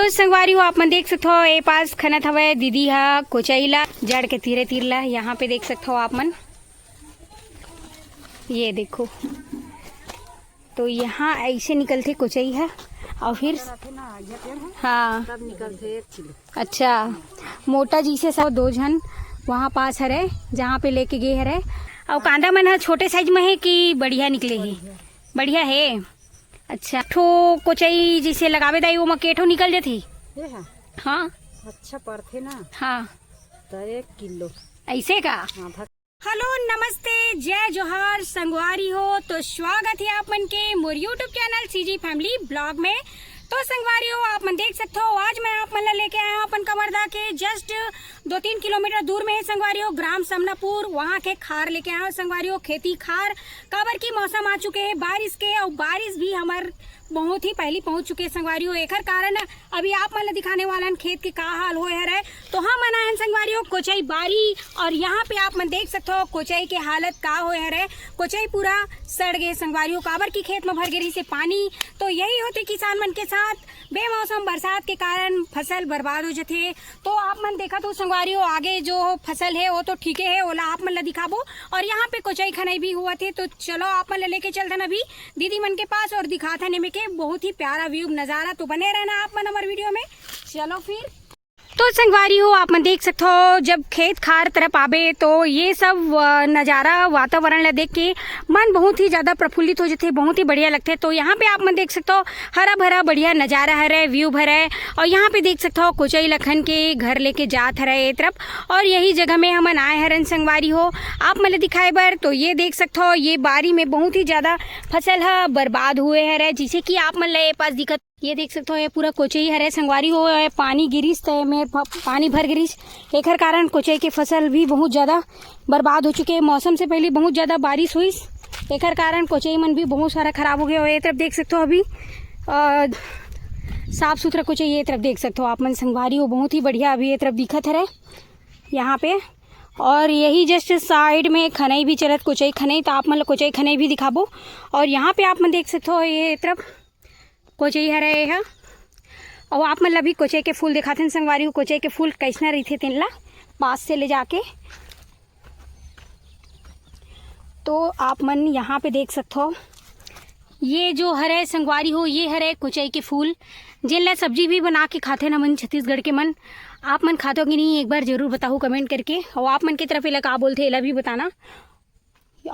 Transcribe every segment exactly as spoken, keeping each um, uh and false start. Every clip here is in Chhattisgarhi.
संगवारी हो, आप मन देख सकथो, ए पास खनत हवय दीदी हा कोचई ला, जड़ के तीरे तीर ला। यहाँ पे देख सकथो आप मन, ये देखो, तो यहाँ ऐसे निकलथे कोचई हा, और फिर हाँ, अच्छा, मोटा जैसे सब दो झन वहाँ पास हरे, जहाँ पे लेके गए हरे। और कांदा मन ह छोटे साइज में है कि बढ़िया निकले ही? बढ़िया है। अच्छा, ठो कोचई जैसे लगावे दाई, ओमा के ठो निकल जथे? ये है। हाँ। अच्छा पड़थे ना। हाँ। तो एक किलो। ऐसे का? हाँ, भक- हेलो, नमस्ते, जय जोहार संगवारी हो। तो स्वागत है आप मन के मोर YouTube channel CG family blog में। तो संगवारी हो, आप मन देख सकते हो, आज मैं आप मन ला लेके आया हूँ अपन कवर्धा के जस्ट दो तीन किलोमीटर दूर में है संगवारी हो, ग्राम समनापुर, वहाँ के खार लेके आया हूँ संगवारी हो, खेती खार। काबर की मौसम आ चुके हैं बारिश के, और बारिश भी हमार बहुत ही पहली पहुँच चुके हैं संगवारी हो। एकर कारण अभी आप मन ला दिखाने वाला हन खेत के का हाल होए हरे। तो हम मन आए हन संगवारी हो कोचई बारी, और यहाँ पे आप मन देख सकते हो कोचई के हालत का होए हरे। कोचई पूरा सड़ गए संगवारी हो, काबर की खेत में भर गे रहिसे पानी। तो यही होथे किसान मन के साथ, बेमौसम बरसात के कारण फसल बर्बाद हो जथे। तो आप मन देखत हो संगवारी हो, आगे जो फसल है वो तो ठीके है, ओला आप मन ला दिखाबो। और यहाँ पे कोचई खनई भी हुआ थे, तो चलो आप मन ला लेके चलथन अभी दीदी मन के पास और दिखाथन एमे के बहुत ही प्यारा व्यू नजारा। तो बने रहना आप मन हमारे वीडियो में। चलो फिर। तो संगवारी हो, आप मन देख सकथो, जब खेत खार तरफ आबे तो ये सब, अ, नजारा, वातावरण ला देख के मन बहुत ही ज्यादा प्रफुल्लित हो जथे, बहुत ही बढ़िया लगथे। तो यहाँ पे आप मन देख सकथो, हरा भरा बढ़िया नजारा हरे, व्यू हरे। और यहाँ पे देख सकथो कोचई लखन के घर लेके जात हरे ए तरफ। और यही जगह में हमन आए हरन संगवारी हो, आप मन ला दिखाए बर। तो ये देख सकथो, ये बारी में बहुत ही ज्यादा फसल ह बर्बाद हुए हरे, जिसे कि आप मन ला ये पास दिखत, ये देख सकथो, ये पूरा कोचई हरे संगवारी हो, ये पानी गिरिस त एमे प-, पानी भर गिरिस, एकर कारण कोचई के फसल भी बहुत ज्यादा बर्बाद हो चुके हैं। मौसम से पहले बहुत ज्यादा बारिश हुई, एकर कारण कोचई मन भी बहुत सारा खराब हो गया। और ये तरफ देख सकते हो अभी, अ, साफ सुथरा कोचई ये तरफ देख सकते हो आप मन संगवारी हो, बहुत ही बढ़िया अभी ये तरफ दिखत हरे यहाँ पे। और यही जस्ट साइड में खनई भी चलत, कोचई खनई, तो आप मन ल कोचई खनई भी दिखाबो। और यहाँ पे आप मन देख सकते हो ये तरफ कोचई हरे ये ह। और आप मन ल अभी कोचई के फूल दिखाथन संगवारी हो, कोचई के फूल कैसना रहिथे तेन ला पास से ले जाके। तो आप मन यहाँ पे देख सकथो, ये जो हरे संगवारी हो, ये हरे कोचई के फूल, जेन ला सब्जी भी बना के खाथे न मन छत्तीसगढ़ के मन। आप मन खाथो कि नहीं, एक बार जरूर बताहू कमेंट करके। और आप मन के तरफ एला का बोलथे, एला भी बताना।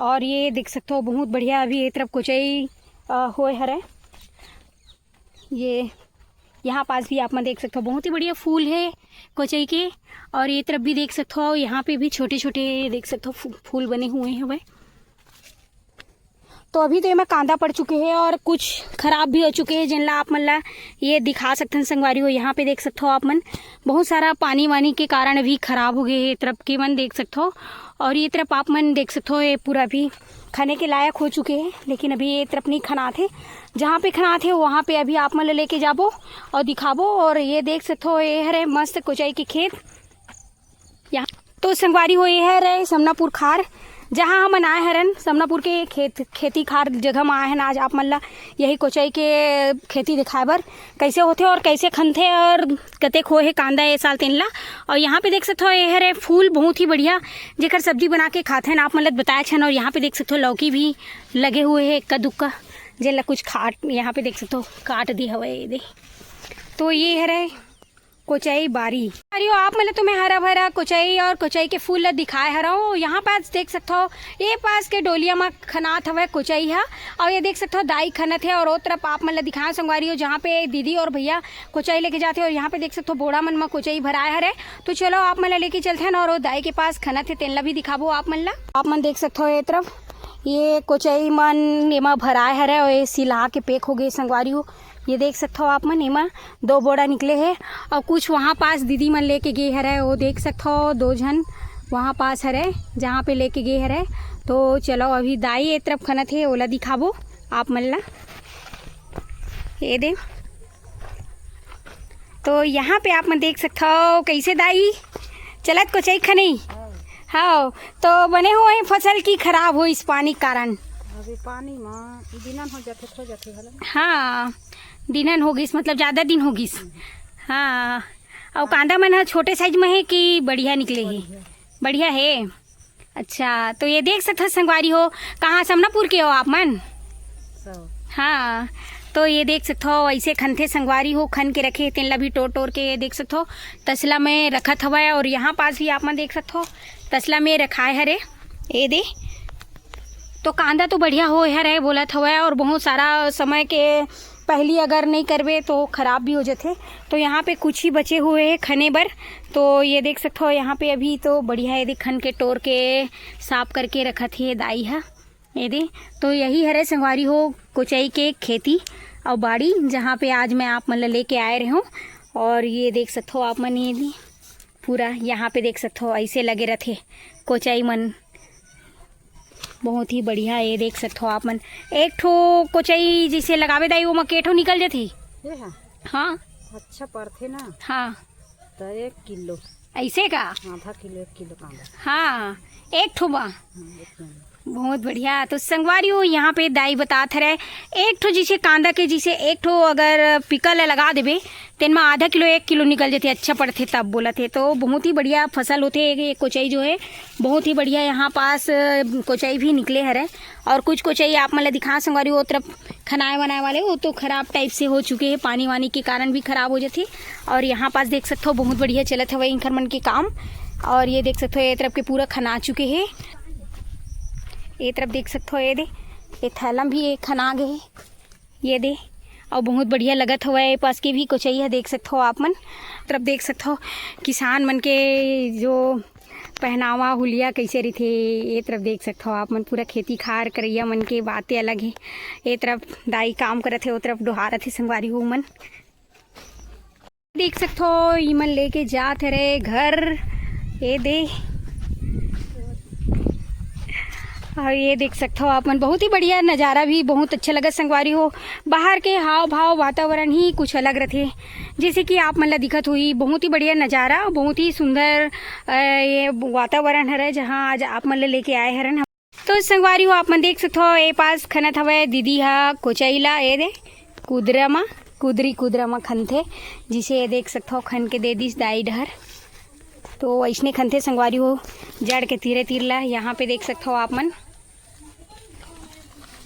और ये देख सकथो, बहुत बढ़िया अभी ये तरफ कोचई, अ, होए हरे। ये यहाँ पास भी आप मन देख सकथो, बहुत ही बढ़िया फूल है कोचई के। और ये तरफ भी देख सकथो, यहाँ पे भी छोटे छोटे देख सकथो फू-, फूल बने हुए हैं वह। तो अभी तो एमा कांदा पड़ चुके हैं और कुछ खराब भी हो चुके हैं, जेन ला आप मन ला ये दिखा सकथन संगवारी हो। यहाँ पे देख सकथो आप मन, बहुत सारा पानी वानी के कारण अभी खराब हो गए हैं, ये तरफ के मन देख सकथो। और ये तरफ आप मन देख सकथो, ये पूरा भी खने के लायक हो चुके हैं, लेकिन अभी ये तरफ नहीं खनात है। जहाँ पे खनात है वहाँ पे अभी आप मन ला लेके जाबो और दिखाबो। और ये देख सकथो, ये हरे मस्त कोचई के खेत। यहाँ तो संगवारी हो, ये हरे समनापुर खार, जहाँ हमन आए हरन। समनापुर के खेत, खेती खार जगह में आए हन आज आप मन ला यही कोचई के खेती दिखाए बर, कैसे होथे और कैसे खनथे और कतेक होए हे कांदा ए साल तेन ला। और यहाँ पे देख सकथो, ये हरे फूल बहुत ही बढ़िया, जेकर सब्जी बना के खाथन, आप मन ला बताए छन। और यहाँ पे देख सकथो, लौकी भी लगे हुए हे इक्का दुक्का, जेन ला कुछ काट, यहाँ पे देख सकथो, काट दे हवे ये दे। तो ये हरे कोचई बारी। अरे, आप मन ल तो मैं हरा भरा कोचई और कोचई के फूल ल दिखाए हरव। यहाँ पास देख सकथो, ये पास के डोलिया म खनात हवय कोचई ह। और ये देख सकथो, दाई खनत हे। और ओ तरफ आप मन ल दिखाए संगवारी हो, जहाँ पे दीदी और भैया कोचई लेके जाथे। और यहाँ पे देख सकथो, बोड़ा मन म कोचई भराए हरे। तो चलो, आप मन ल लेके चलथन और वो दाई के पास खनत हे, तेन ल भी दिखाबो आप मन ल। आप मन देख सकथो, ये तरफ ये कोचई मन एमा भराए हरे और ये सिला के पैक हो गए संगवारी हो। ये देख सकथो आप मन, एमा दो बोड़ा निकले हे। और कुछ वहाँ पास दीदी मन लेके गे हरे, वो देख सकथो, दो झन वहाँ पास हरे, जहाँ पे लेके गे हरे। तो चलो, अभी दाई ए तरफ खनत हे, ओला दिखाबो आप मन ला। ये दे, तो यहाँ पे आप मन देख सकथो, कैसे दाई चलत कोचई खनई। हाँ, तो बने हुए फसल की खराब हो इस पानी के कारण। अभी पानी में दिनन हो जाथे, खो जाथे भला। हाँ, दिनन हो गिस, मतलब ज्यादा दिन हो गिस। हाँ, अउ कांदा मन ह छोटे साइज में हे कि बढ़िया निकले हे? बढ़िया हे। अच्छा, तो ये देख सकथो संगवारी हो, कहाँ समनापुर के हो आप मन? हाँ, तो ये देख सकथो ऐसे खनथे संगवारी हो, खन के रखे हे, तेन ला भी टोर टोर के ये देख सकथो तसला में रखत हवय। और यहाँ पास भी आप मन देख सकथो तसला में रखाए हरे, ये दे। तो कांदा तो बढ़िया होए हरे बोलत हवय, और बहुत सारा समय के पहली अगर नहीं करबे तो खराब भी हो जाथे। तो यहाँ पे कुछ ही बचे हुए हैं खने बर। तो ये देख सकथो, यहाँ पे अभी तो बढ़िया हे, ये दे खन के टोर के साफ करके रखत हे दाई ह। ये दे, तो यही हरे संगवारी हो कोचई के खेती अउ बाड़ी, जहाँ पे आज मैं आप मन ल लेके आए रहे हूँ। और ये देख सकथो आप मन, ये दे पूरा यहाँ पे देख सकथो ऐसे लगे रथे कोचई मन, बहुत ही बढ़िया। ये देख सकथो आप मन, एक ठो कोचई जैसे लगावे दाई, ओमा के ठो निकल जथे? ये हा? हाँ। अच्छा पड़थे ना। हाँ। तो एक किलो। ऐसे का? आधा किलो, एक किलो कांदा। हाँ, एक ठो बा। हाँ, एक किलो। बहुत बढ़िया। तो संगवारी हो, यहाँ पे दाई बतात हरे, एक ठो जैसे कांदा के जैसे एक ठो अगर पिकल लगा देबे, तेन म आधा किलो, एक किलो निकल जथे, अच्छा पड़थे तब बोलत हे। तो बहुत ही बढ़िया फसल होथे ये कोचई जो है, बहुत ही बढ़िया। यहाँ पास अ, कोचई भी निकले हरे, और कुछ कोचई आप मन ल दिखा संगवारी, वो तरफ खनाए वनाए वाले, वो तो खराब टाइप से हो चुके हैं, पानी वानी के कारण भी खराब हो जाथे। और यहाँ पास देख सकथो बहुत बढ़िया चलत हवय इंखर मन के काम। और ये देख सकथो ये तरफ के पूरा खना चुके हैं, ये तरफ देख सकथो ये दे, ये थैलम भी एक खना गए हे। ये दे, अउ बहुत बढ़िया लगत हवय। ए पास के भी कोचई ह देख सकथो आप मन। तरफ देख सकथो किसान मन के जो पहनावा हुलिया कैसे रहिथे। ये तरफ देख सकथो आप मन, पूरा खेती खार करैया मन के बातें अलग हे। ये तरफ दाई काम करत हे, वो तरफ डोहारत हे संगवारी हो मन। देख सकथो, इमन लेके जात हरे घर। ये दे, और ये देख सकथो आप मन, बहुत ही बढ़िया नज़ारा भी, बहुत अच्छा लगा संगवारी हो। बाहर के हाव भाव, वातावरण ही कुछ अलग रथे, जैसे कि आप मन ला दिखत होही, बहुत ही बढ़िया नज़ारा, बहुत ही सुंदर अ, ये वातावरण हरे, जहाँ आज आप मन ला लेके आए हरन। तो संगवारी हो, आप मन देख सकथो, ए पास खनत हवय दीदी हा कोचई ला, ए दे कुदरा मा, कुदरी कुदरा मा खनथे, जिसे ये देख सकथो खन के दे दिस दाई डहर। तो ऐसने खनथे संगवारी हो, जड़ के तीरे तीर ला। यहाँ पे देख सकथो आप मन,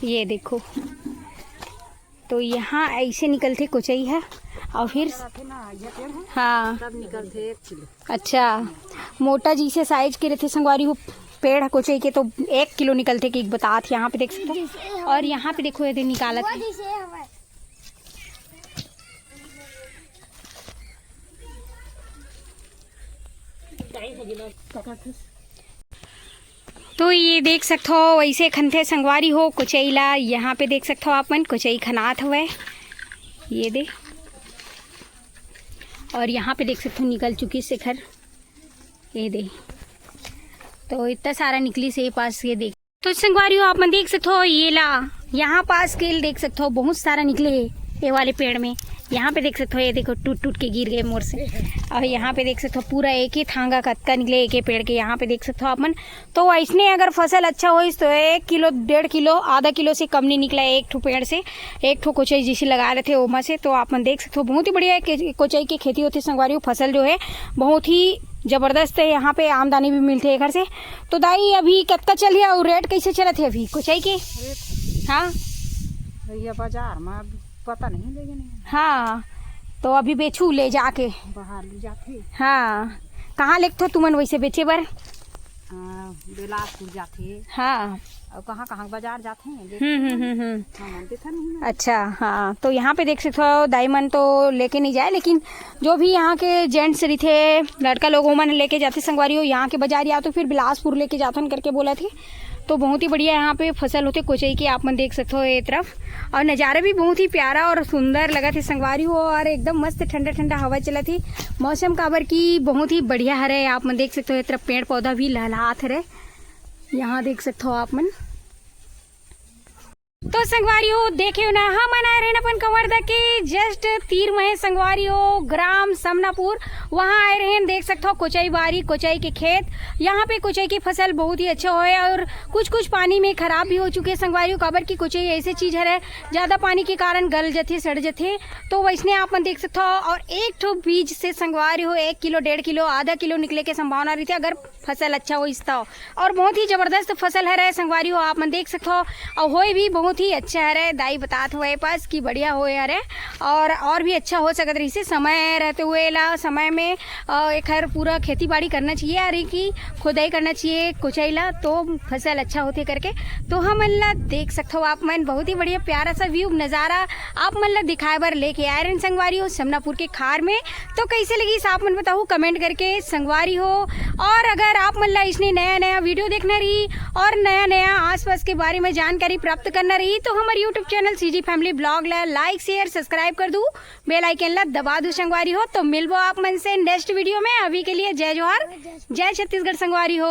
ये देखो, तो यहाँ ऐसे निकलथे कोचई हा, और फिर हाँ, तब निकलथे एक किलो। अच्छा, मोटा जैसे साइज के रहिथे संगवारी हो पेड़ ह कोचई के, तो एक किलो निकलथे कि बतात। यहाँ पे देख सकथो, और यहाँ पे देखो, ये दे निकालत हे। तो ये देख सकथो, वैसे खनथे संगवारी हो कोचई ला। यहाँ पे देख सकथो आप मन, कोचई खनात हवय, ये दे। और यहाँ पे देख सकथो, निकल चुकी शिखर, ये दे। तो इतना सारा निकली से ये पास, ये देख। तो संगवारी हो, आप मन देख सकथो, ये ला, यहाँ पास के देख सकथो, बहुत सारा निकले हे ये वाले पेड़ में। यहाँ पे देख सकथो, ये देखो, टूट टूट के गिर गए मोर से। और यहाँ पे देख सकथो, पूरा एक ही थांगा कतका निकले एक ही पेड़ के। यहाँ पे देख सकथो आप मन, तो ऐसने अगर फसल अच्छा होइस तो एक किलो, डेढ़ किलो, आधा किलो से कम नहीं निकला एक ठो पेड़ से, एक ठो कोचई जिसे लगा रहे थे ओमा से। तो आप मन देख सकथो, बहुत ही बढ़िया के-, कोचई के खेती होथे संगवारी हो। फसल जो है बहुत ही जबरदस्त है, यहाँ पे आमदनी भी मिलथे एकर से। तो दाई, अभी कतका चल रहा और रेट कैसे चलत है अभी कोचई के? हाँ, भैया, बाजार में अभी पता नहीं, लेकिन हाँ, तो अभी बेचू ले जाके। बाहर ले जाथे। हाँ, कहाँ लेकथो तुमन वैसे बेचे बर? हाँ, बिलासपुर जाथे। हाँ। और कहाँ कहाँ बाजार जाथे, लेकिन हम्म, हम्म, हम्म, हम्म। हाँ, मानते था नहीं। अच्छा, हाँ, तो यहाँ पे देख सकते हो, दाई मन तो लेके नहीं जाए, लेकिन जो भी यहाँ के जेंट्स रहिथे, लड़का लोग, ओमन लेके जाथे संगवारी हो, यहाँ के बाजार या तो फिर बिलासपुर लेके जाथन करके बोलथे। तो बहुत ही बढ़िया यहाँ पे फसल होथे कोचई के, आप मन देख सकते हो ये तरफ। और नज़ारा भी बहुत ही प्यारा और सुंदर लगथे संगवारी हो, और एकदम मस्त ठंडा ठंडा हवा चलथे। मौसम काबर की बहुत ही बढ़िया हरे, आप मन देख सकते हो ये तरफ पेड़ पौधा भी लहलहात हरे, यहाँ देख सकते हो आप मन। तो संगवारी हो, देखे हो ना, हमन आए रहेन अपन कवर्धा के just तीर में, संगवारी हो, ग्राम समनापुर। वहाँ आए रहेन, देख सकत हो कोचई बारी, कोचई के खेत। यहाँ पे कोचई की फसल बहुत ही अच्छा होए और कुछ कुछ पानी में खराब भी हो चुके हैं, संगवारी हो, काबर की कोचई ऐसे चीज हरे, ज्यादा पानी के कारण गल जथे, सड़ जथे। तो वैसने आप मन देख सकत हो, और एक ठो बीज से, संगवारी हो, एक किलो, डेढ़ किलो, आधा किलो निकले के संभावना रहिथे, अगर फसल अच्छा होइस त। और बहुत ही जबरदस्त फसल हरे, संगवारी हो, आप मन देख सकत हो। और होए भी बहुत ही अच्छा हरे, दाई बतात हुए पास कि बढ़िया होए हरे। और और भी अच्छा हो सकत रहिसे, समय रहते हुए ला, समय में अ, एखर पूरा खेती बाड़ी करना चाहिए, यानी कि खोदाई करना चाहिए कोचई ला, तो फसल अच्छा होथे करके। तो हमन ला देख सकत हो आप मन, बहुत ही बढ़िया प्यारा सा व्यू नजारा आप मन ला दिखाए बर लेके आए रहेन, संगवारी हो, समनापुर के खार में। तो कैसे लगिस, आप मन बताहू कमेंट करके, संगवारी हो। और अगर आप मन ला इसने नया नया वीडियो देखना रही और नया नया आसपास के बारे में जानकारी प्राप्त करना रही, तो हमर YouTube channel CG family blog ला लाइक, शेयर, सब्सक्राइब कर दू, बेल आइकन ला दबा दू, संगवारी हो। तो मिलबो आप मन से नेक्स्ट वीडियो में। अभी के लिए जय जोहार, जय छत्तीसगढ़, संगवारी हो।